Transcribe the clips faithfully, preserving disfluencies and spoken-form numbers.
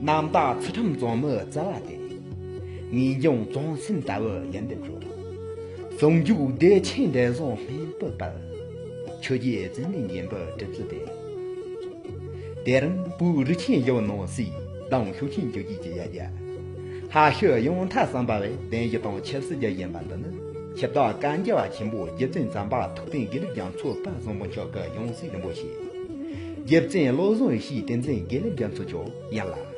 རྣམ་དག་ཚུལ་ཁྲིམས་བཙོན་མི་རྩ་བ་དེ། ངེས་འབྱུང་བཙོན་སེམས་ལྟ་བུ་ཡིན་འདེབས་འགྲོ། ཟུང་འཇུག་བདེ་ཆེན་འབྲས་བཟང་སྨིན་པའི་དཔལ། ཆོས་རྒྱལ་བཙུན་མོའི་འགྱེད་པའི་གྲུབ་ཚུལ་དེ། དེ་རིང་བོད་རིགས་ཆེན་ཡོད་ནོ་སི་དང་ཤུགས་ཆེན་འཇུག་རྒྱུ་གྱི་ཡ་རྒྱ། ཧ་ཤོད་ཡོང་ཐ་བསམ་པ་བས་བདེན་བཞི་དང་ཆབ་སྲིད་ཀྱི་ཡིན་པ་འདི་ནི། ཆིབས་རྟ་བཀའ་འགྱུར་བ་ཆེན་པོ་རྗེ་བཙུན་བྱམས་པ་ཐུབ་བསྟན་དགེ་ལེགས་རྒྱ་མཚོ་དཔལ་བཟང་པོ་མཆོག་གི་ཡང་སྲིད་རིན་པོ་ཆེ། རྗེ་བཙུན་བློ་བཟང་ཡེ་ཤེས་བསྟན་འཛིན་དགེ་ལེགས་རྒྱ་མཚོ་མཆོག་ཡིན་ལ།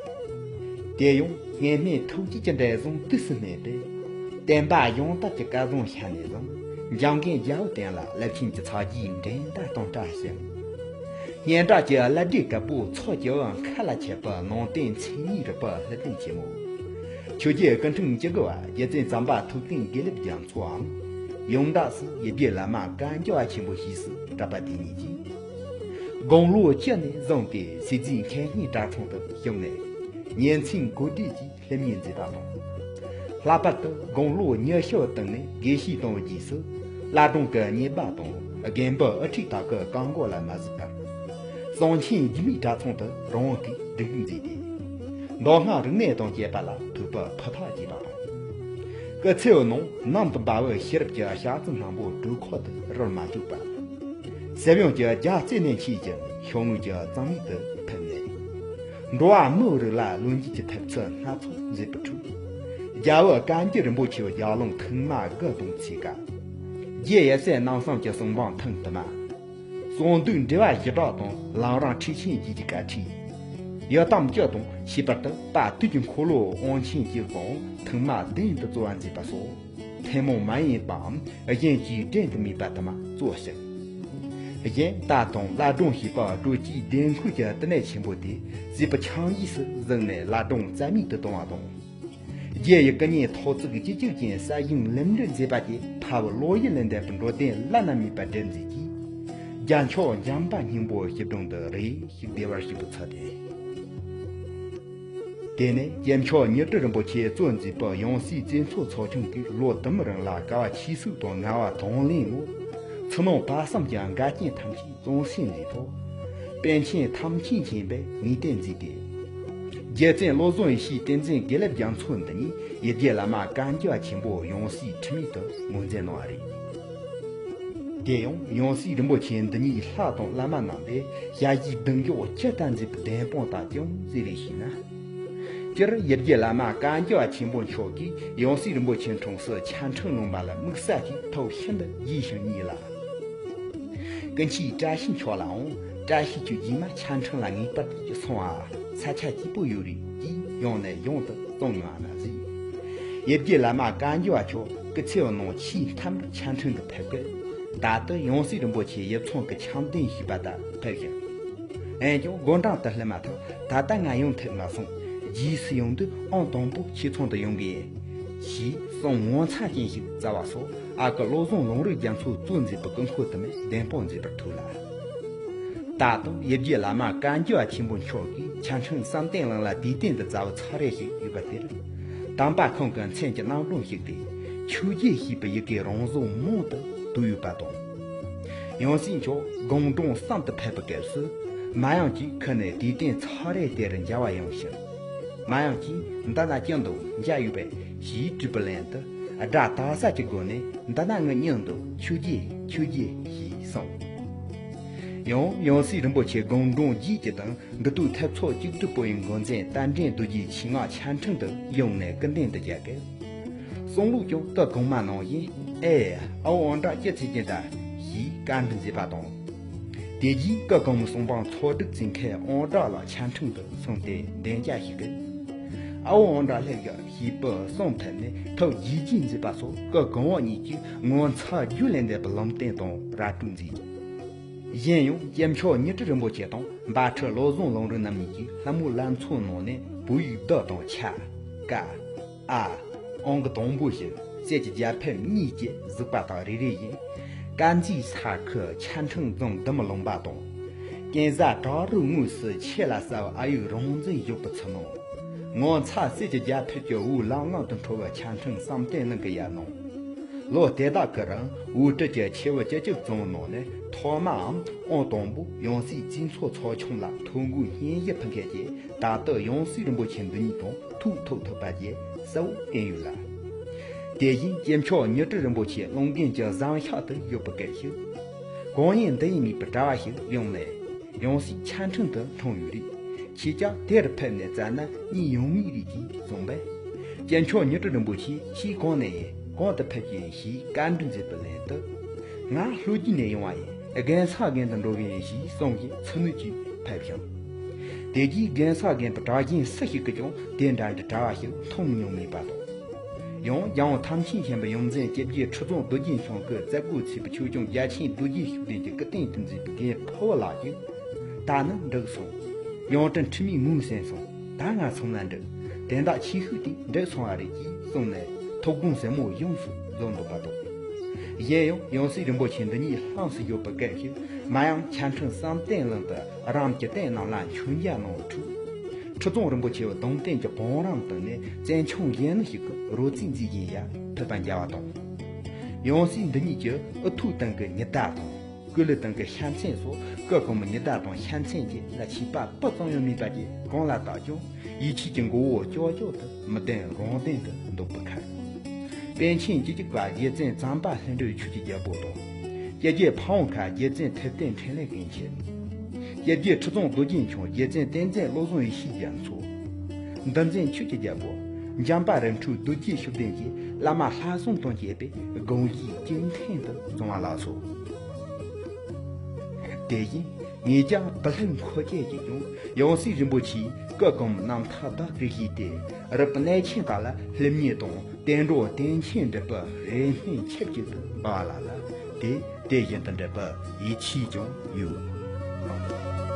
དེ་ཡང་སྔོན་སྨན་ཐུགས་རྗེ་གི་འབྲས་བཟང་དུས་སུ་སྨིན་པས། བསྟན་པ་ཡོངས་དག་གི་སྐལ་བཟང་ཤར་ནས་བཟུང་། འཇམ་མགོན་རྒྱལ་བ་བསྟན་ལ་རླབས་ཆེན་གྱི་ཚོགས་ཀྱི་འགྲན་ཟླ་དང་བཀྲ་ཞིང་། སྙན་གྲགས་ཀྱི་བླ་བྲེ་དཀར་པོ་ཚོགས་ཀྱི་མཁའ་ལ་ཁྱབ་པའི་ནང་བསྟན་མཚན་ཉིད་རིག་པའི་ལྷ་ལྡན་ཆེན་མོ། ཆོས་རྒྱལ་སྐུ་ཕྲེང་བཅུ་དགུ་བ་རྗེ་བཙུན་བྱམས་པ་ཐུབ་བསྟན་དགེ་ལེགས་རྒྱ་མཚོའམ། ཡོངས་གྲགས་སུ་ཡིད་བརྒྱའི་བླ་མ་བཀའ་འགྱུར་བ་ཆེན་པོ་ཞེས་སུ་གྲགས་པ་དེ་ཉིད་ཀྱིས། དགུང་ལོ་བཅུ་ནས་བཟུང་སྟེ་སྲིད་རྩེའི་མཁན་སྙན་གྲྭ་ཚང་དུ་བཞུགས་ནས། ཉིན་མཚན་གོ་བདེ་གྱིས་སླེབས་ཉིན་མཛད་པ་དང་། ལྷག་པར་དུ་དགུང་ལོ་ཉི་ཤུ་བ་སྟེང་ནས་དགེ་བཤེས་དང་རྗེས་སུ་བླ་སྒྲུང་གི་གཉེར་པ་དང་རྒན་པོ་ཨུ་ཁྲིད་དག་གི་བཀའ་འགོ་ལ་མ་ཟད་པར། གསང་ཆེན་འཇིགས་མེད་གྲྭ་ཚང་དུ་རང་དབང་གིས་སྒྲིག་འཛུགས་མཛད་དེ། མདོ་སྔགས་རིག་གནས་དང་བཅས་པ་ལ་ཐོས་པ་ཕུ་ཐག་བགྱིས་པ་དང་། སྐུ་ཚེའི་ནང་ནམ་དུ་འབར་བའི་ཤེས་རབ་ཀྱི་ཞག་རྩི་སྣ་བོ་གྲོས་ཁོག་ཏུ་རོལ་མ་བཅུག་པ། སྲིད་བྱུས་ཀྱི་རྒྱ་རྩེ་ནས་མཆིས་ཀྱང་ཤོག་ངོས་ཀྱི་གཙང་མིག་ཏུ་ཕེབས་ནས། འགྲོ་བ་མིའི་རིགས་ལ་བློ་འགྱོད་ཀྱི་ཐེབས་རྩ་སྣ་ཚོགས་མཛད་པའི་ཁྲོད། རྒྱལ་བ་བཀའ་འགྱུར་རིན་པོ་ཆེའི་རྒྱབ་ལོང་ཐེངས་མ་དགུ་དང་ཚིག་ཀ། རྒྱལ་ཡབ་སྲས་རྣམ་གསུམ་གྱི་གསུང་འབུམ་ཐེངས་དུ་མ། གསང་འདུས་འགྲེལ་པ་བཞི་སྦྲགས་དང་ལམ་རིམ་ཁྲིད་ཆེན་བརྒྱད་ཀྱི་བཀའ་ཁྲིད། ཡི་དམ་བཅུ་དང་ཁྱད་པར་དུ་དཔལ་དུས་ཀྱི་འཁོར་ལོ་དབང་ཆེན་གྱི་དབང་ཐེངས་མ་བདུན་དུ་རྩོལ་བ་མཛད་པ་སོགས། ཐུན་མོང་མ་ཡིན་པའམ་གཞན་གྱིས་འགྲན་དུ་མེད་པ་དུ་མ་རྩོད་ཞིང་། གཞན་ད་དུང་བླ་སྒྲུང་ཞེས་པ་སྒྲོལ་སྐྱེས་སྡེ་ཁུལ་གྱི་བསྟི་གནས་ཆེན་པོ་དེ་སྲིད་པ་ཆང་ཡིས་སུ་བཟུང་ནས་བླ་སྒྲུང་རྩ་མེད་དུ་བཏང་བ་དང་། རྒྱལ་ཡི་སྐུ་བརྙན་ཐོག་བརྩེགས་གཅིག་གྱུར་ཅན་གསར་བཞེངས་ལེགས་འགྲུབ་མཛད་པ་དེ་ཕ་བུ་བློ་ཡུལ་ལས་འདས་པའི་འགྲོ་དོན་བླ་ན་མེད་པ་སྒྲུབ་མཛད་ཀྱིས། རྒྱལ་མཆོག་འཇམ་དཔལ་སྙིང་པོ་སྐྱིལ་ཀྲུང་དུ་རེ་ཞིག་བདེ་བར་གཤེགས་པའི་ཚུལ་ཏེ། དེ་ནས་སྐྱེམ་མཆོག་ཉི་སྤྲུལ་རིན་པོ་ཆེས་གཙོ་མཛད་པའི་ཡང་སྲིད་རྩེ་ཚོགས་ཚོགས་ཆུང་གིས་ལོ་དུ་མའི་རིང་ལ་དཀའ་བ་ཆེ་ཤོས་དང་ངལ་བ་དང་ལེན་འོག་ཕྱི་ནང་བར་གསུམ་གྱི་འགལ་རྐྱེན་ཐམས་ཅད་གཙང་སེལ་མཛད་ཐོག། པཎ་ཆེན་ཐམས་ཅད་མཁྱེན་པའི་ངེས་གཏན་མཛད་དེ། རྗེ་བཙུན་བློ་བཟང་ཡེ་ཤེས་བསྟན་འཛིན་དགེ་ལེགས་རྒྱ་མཚོ་འདི་ཉིད་ཡིད་བརྒྱའི་བླ་མ་བཀའ་འགྱུར་བ་ཆེན་པོ་ཡང་སྲིད་འཁྲུལ་མེད་དུ་ངོས་འཛིན་གནང་བ་རེད། དེ་ཡང་ཡང་སྲིད་རིན་པོ་ཆེ་འདི་ཉིད་ལྷ་དང་བླ་མ་རྣམས་ལས་ཞལ་བཞེས་གདུང་འཇོག་ཇི་ལྟར་མཛད་པའི་བདེན་དཔང་དང་ཅུང་ཟད་རེ་ཞུས་ན། སྤྱིར་ཡིད་བརྒྱའི་བླ་མ་བཀའ་འགྱུར་བ་ཆེན་པོ་མཆོག་གིས་ཡང་སྲིད་རིན་པོ་ཆེ་འཁྲུངས་སའི་ཆ་འཕྲིན་ལུང་པ་ལ་དམིགས་བསལ་གྱིས་ཐུགས་ཤིན་ཏུ་དགྱེས་ཤིང་མཉེས་ལ། ཀུན་མཁྱེན་བཀྲ་ཤིས་མཆོག་ལའང་བཀྲ་ཤིས་ཀྱི་རྗེས་མ་ཆ་འཕྲིན་ལ་ངེས་པར་དུ་སོང་ཨ། ས་ཆ་སྐྱིད་པོ་ཡོད་རེད་ཅེས་ཡང་ནས་ཡང་དུ་གསུངས་མྱོང་བ་ན་གཟིགས། ཡིད་བརྒྱའི་བླ་མ་བཀའ་འགྱུར་བ་མཆོག་སྐུ་ཚེའི་ནང་ཆེས་མཐའ་མར་ཆ་འཕྲིན་དུ་ཕེབས་སྐབས། ད་ལྟ་ཡང་སྲིད་རིན་པོ་ཆེ་ཡབ་ཚང་གི་ཁྱམས་ལྡན་ཞེས་པ་དང་ཕེབས་ཤིང་། འོན་ཀྱང་དགོང་གྲངས་དུ་སླེབས་མ་ཐག་ད་ལྟ་ང་ཡོང་ཐུབ་མ་སོང་། རྗེས་སུ་ཡོང་དུས་ཨང་དང་པོ་ཁྱེད་ཚང་དུ་ཡོང་གི་ཡིན། ཞེས་གསུང་ངོ་མཚར་ཅན་ཞིག་བསྩལ་བ་སོགས་ཨ་ཁུ་བློ་བཟང་ལུང་རིགས་རྒྱ་མཚོས་གཙོས་མཛད་པའི་སྐུ་འཁོར་དུ་མས་བདེན་དཔང་མཛད་པར་ཐུགས་ལ། ད་དུང་ཡིད་བརྒྱའི་བླ་མ་བཀའ་འགྱུར་བ་ཆེན་པོ་མཆོག་གིས་ཆ་འཕྲིན་བསམ་གཏན་གླིང་ལ་དུས་གཏན་དུ་བསྩལ་བ་ཚར་རེ་ཞིག་ཡོད་པ་དེར། དམ་པ་ཁོང་གི་མཚན་གྱི་རྣམ་སྒྲོན་ཞིག་སྟེ། ཆོས་རྒྱལ་ཞེས་པའི་ཡི་གེ་རང་བཟོ་མང་དུ་བཏོད་ཡོད་པ་དང་། ཡང་སྲིད་མཆོག་དགུང་གྲངས་གསུམ་དུ་ཕེབས་པའི་སྐབས་སུ། མ་ཡང་གིས་ཁོ་ནས་དུས་གཏན་ཚར་རེ་དེར་མཇལ་བར་ཡོང་ཞིང་། མ་ཡང་གིས་འདི་ན་ཅི་འདུག་མཇལ་ཡོད་པས་ཞེས་དྲིས་པའི་ལན་དུ། དགྲ་དག་ས་ཀྱི་སྒོ་ནས་འདི་ན་ངའི་མྱིང་འདུག་ཆོས་རྒྱལ་ཆོས་རྒྱལ་ཞེས་གསུངས། ཡང་ཡང་སྲིད་རིན་པོ་ཆེ་དགུང་གྲངས་བརྒྱད་ཀྱི་དང་། འདི་དུས་ཐེབས་ཚོགས་གཅིག་སྒྲིལ་པོ་ཡི་འགོ་འཛིན་རྟ་མགྲིན་རྡོ་རྗེའི་ཆེད་མངགས་ཆ་འཕྲིན་དུ་ཡོང་ནས་སྐུ་མདུན་དུ་མཇལ་སྐབས། གསུང་ལུགས་ཀྱང་སྐུ་གོང་མ་ནང་བཞིན། ཨེ། ཨ་བོ་ཨོ་འདྲ་ཅི་ཚིག་ཅི་འདྲ་ཞེས་བཀའ་འདྲི་མཛད་པ་དང་། དེ་རྗེས་སྐུ་གོང་མའི་གསུང་འབུམ་ཚོགས་སྒྲིག་བྱེད་མཁན་ཨོ་འདྲ་ལ་ཆ་འཕྲིན་དུ་སོང་སྟེ་འདེམས་བྱ་ཞིག་གིས། ཨ་བོ་ཨོ་འདྲ་སླེབས་ཡོད་ཞེས་པའི་གསུང་ཐོས་ནས་ཐུགས་དགྱེས་དགྱེས་མཛད་པ་སོགས་སྐུ་གོང་འོག་གཉིས་ཀྱིས་ངོ་མཚར་རྒྱུ་ལས་འདས་པའི་ལམ་སྟོན་དང་ར་སྤྲོད་མཛད། གཞན་ཡང་སྐྱེམ་ཆོག་ཉི་སྤྲུལ་རིན་པོ་ཆེ་དང་འབའ་ཁྲི་བློ་བཟང་ལུང་རིགས་རྣམ་གཉིས་ཀྱིས་ལྷ་མོ་ལྷ་མཚོ་ནང་ནས་བོད་ཡིག་བསྡུ་དང་ཆ། ཀ། ཨ། ཨང་ཀི་དང་པོ་ཞིག་གསེར་གྱི་རྒྱ་ཕིབས་གཉིས་ཀྱིས་གཟིགས་པ་དང་རེ་རེ་བཞིན། དཀར་མཛེས་ས་ཁུལ་ཆ་འཕྲིན་རྫོང་འདི་མ་ལུང་པ་དང་། ཀན་ཟ་བྲག་རི་ངོས་སུ་ཆེ་ལ་ས་བ་ཨ་ཡུག་རང་བཙན་བཞུགས་པའི་ཚུལ་སྣང་། ངོ་མཚར་གསེར་གྱི་རྒྱ་ཕིབས་ཀྱི་འོད་ལམ་ལམ་དུ་འཕྲོ་བའི་ཆ་འཕྲིན་བསམ་གཏན་གླིང་གི་ཡར་ལུང་། ལོ་དེ་དག་གི་རིང་བོད་གྲལ་གྱི་ཆེ་བུ་བཅུ་གཅིག་བཙོང་ནང་ནས་ཐོག་མའམ་ཨང་དང་པོ་ཡང་སྲིད་རྩིས་མཚོ་ཚོགས་ཆུང་ལ་ཐོ་འགོད་སྙན་ཞུ་ཕུལ་མཁན་གྱི་ད་ལྟ་ཡང་སྲིད་རིན་པོ་ཆེ་འདི་ཉིད་དང་ཐུག་ཐུབ་ཐུབ་པ་བཅས་གསལ་བོ་བསྟན་ཡོད་ལ། དེ་བཞིན་སྐྱེས་མཆོག་མྱུར་དྲག་རིན་པོ་ཆེ་གླིང་རྒན་གྱི་བཟང་ཤག་ཏུ་ཡོད་པའི་སྐད་ཞིག་གང་ཡིན་འདི་ཡིན་མེད་པའི་དྲི་བ་ཞིག་ཡོང་ནས་ཡང་སྲིད་ཆ་འཕྲིན་དུ་མཐོང་ཡོད་རེད། ཁྱེད་ཅག་དེར་ཕེབས་ནས་བཙལ་ན་གཉིད་ཡོང་ངེས་རེད་ཅེས་གསུངས་པས། སྐྱེས་མཆོག་མྱུར་དྲག་རིན་པོ་ཆེ་ཕྱིས་གང་ནས་ཡིན་གང་དུ་ཕེབས་ཀྱི་ཡིན་ཞེས་བཀའ་འདྲི་མཛད་པའི་ལན་དུ། ང་ལྷོ་རྒྱུད་ནས་ཡོང་བ་ཡིན། རྒན་ས་རྒན་དུ་འགྲོ་གི་ཡིན་ཞེས་གསུངས་ཤིང་ཚུར་ནུབ་ཀྱིས་ཕེབས་ཤིང་། དེ་རྗེས་རྒན་ས་རྒན་དང་གྲྭ་རྒན་སུ་ཞིག་གིས་ཀྱང་དེ་འདྲ་འདྲ་བ་ཞིག་མཐོང་མྱོང་མེད་པ་དང་། ཡང་རྒྱལ་དབང་ཐམས་ཅད་མཁྱེན་པའི་ཡོངས་འཛིན་སྐྱབས་རྗེ་ཁྲི་སྲོང་རྡོ་རྗེ་འཆང་གི་བཙག་སྒོ་ཚུད་པའི་ཆོས་སྐྱོང་རྒྱལ་ཆེན་རྡོ་རྗེ་ཤུགས་ལྡན་གྱི་སྐུ་རྟེན་དུ་མཛད་པའི་རྒན་ཕུ་བོ་ལགས་ཀྱིས། ད་ནི་འགྲིག་སོང་། ཡང་སྤྲུལ་ཁྲི་མོས་ངོ་ཟིན་སོང་། ད་ང་ཚང་ལ་འགྲིག་དེ་འདྲ་ཆེ་ཤོས་དེ་འགྲིག་སོང་བ་རེད་ཅེས་གསུངས་ནས་ཐུགས་དགོངས་ཟབ་མོ་ཡོངས་སུ་རྫོགས་འདུག་པ་དང་། གཞན་ཡང་ཡང་སྲིད་རིན་པོ་ཆེ་འདི་ཉིད་ལྷངས་སུ་ཡོད་པའི་སྐད་ཞིག་མ་ཡང་ཆ་འཕྲིན་བསམ་གཏན་གླིང་དུ་རང་གི་རྟེན་རྣམས་ལ་མཆོད་མཇལ་གནང་བའི་ཁྲོད། ཁྲི་སྲོང་རིན་པོ་ཆེའི་གདུང་རྟེན་གྱི་བང་རིམ་དུ་ནས་བཙན་ཆུང་གཞོན་ནུ་ཞིག་གི་རོལ་རྩེད་མཛད་བཞིན་ཡར་ཕེབས་པ་མཇལ་བ་དང་། ཡང་སྲིད་འདི་ཉིད་ཀྱི་ཨུ་ཐུག་སྟེང་གི་ཉི་ཟླ་དང་། སྐུ་ལུས་སྟེང་གི་ཤ་མཚན་སོགས་སྐུ་གོང་མའི་ཉི་ཟླ་དང་ཤ་མཚན་གྱི་ལ་ཆད་པ་སྤུ་ཙམ་ཡང་མེད་པ་དེ་གང་ལ་བལྟས་ཀྱང་ཡིད་ཆེས་ཀྱི་མགོ་བོ་ལྕོག་ལྕོག་ཏུ་མི་ལྡན་དགོངས་ལྡན་དུ་འདུག་པའི་ཁར། པཎ་ཆེན་བཅུ་གཅིག་པ་རྗེ་བཙུན་གཙང་པ་ལྷུན་གྲུབ་ཆོས་ཀྱི་རྒྱལ་པོ་དང་། སྐྱབས་རྗེ་ཕ་བོང་ཁ་རྗེ་བཙུན་ཐུབ་བསྟན་འཕྲིན་ལས་རིན་ཆེན། སྐྱབས་རྗེ་ཁྲི་སྲོང་རྡོ་རྗེ་འཆང་རྗེ་བཙུན་བསྟན་འཛིན་བློ་བཟང་ཡེ་ཤེས་རྒྱ་མཚོ། འདུལ་འཛིན་ཆོས་ཀྱི་རྒྱལ་པོ། འཇམ་དཔལ་རིམ་གྲོ་རྡོ་རྗེ་ཤུགས་ལྡན་གྱི་བླ་མ་ལྷ་ཟུང་དང་བཅས་པའི་དགོངས་བཞེད་ཀུན་མཁྱེན་དུ་བྱུང་བ་ལགས་སོ། དེ་བཞིན་ངེད་ཅག་བུ་ལྷན་འཁོར་བཅས་ཀྱིས་ཀྱང་ཡང་སྲིད་རིན་པོ་ཆེའི་སྐུ་གོང་རྣམ་ཐར་བདག་གིར་བཞེས་ཏེ། རབ་གནས་ཆེན་དག་ལ་སླེབས་ཉེས་དང་བསྟན་འགྲོ་བསྟན་ཆེན་འགྲུབ་པར་རེ་སྨོན་ཆེ་བསྐྱེད་དུ་འབུལ་བ་ལགས་ལ། དེ་དེ་བཞིན་དུ་འགྲུབ་པར་ཡིད་ཆེས་ཀྱང་ཡོད།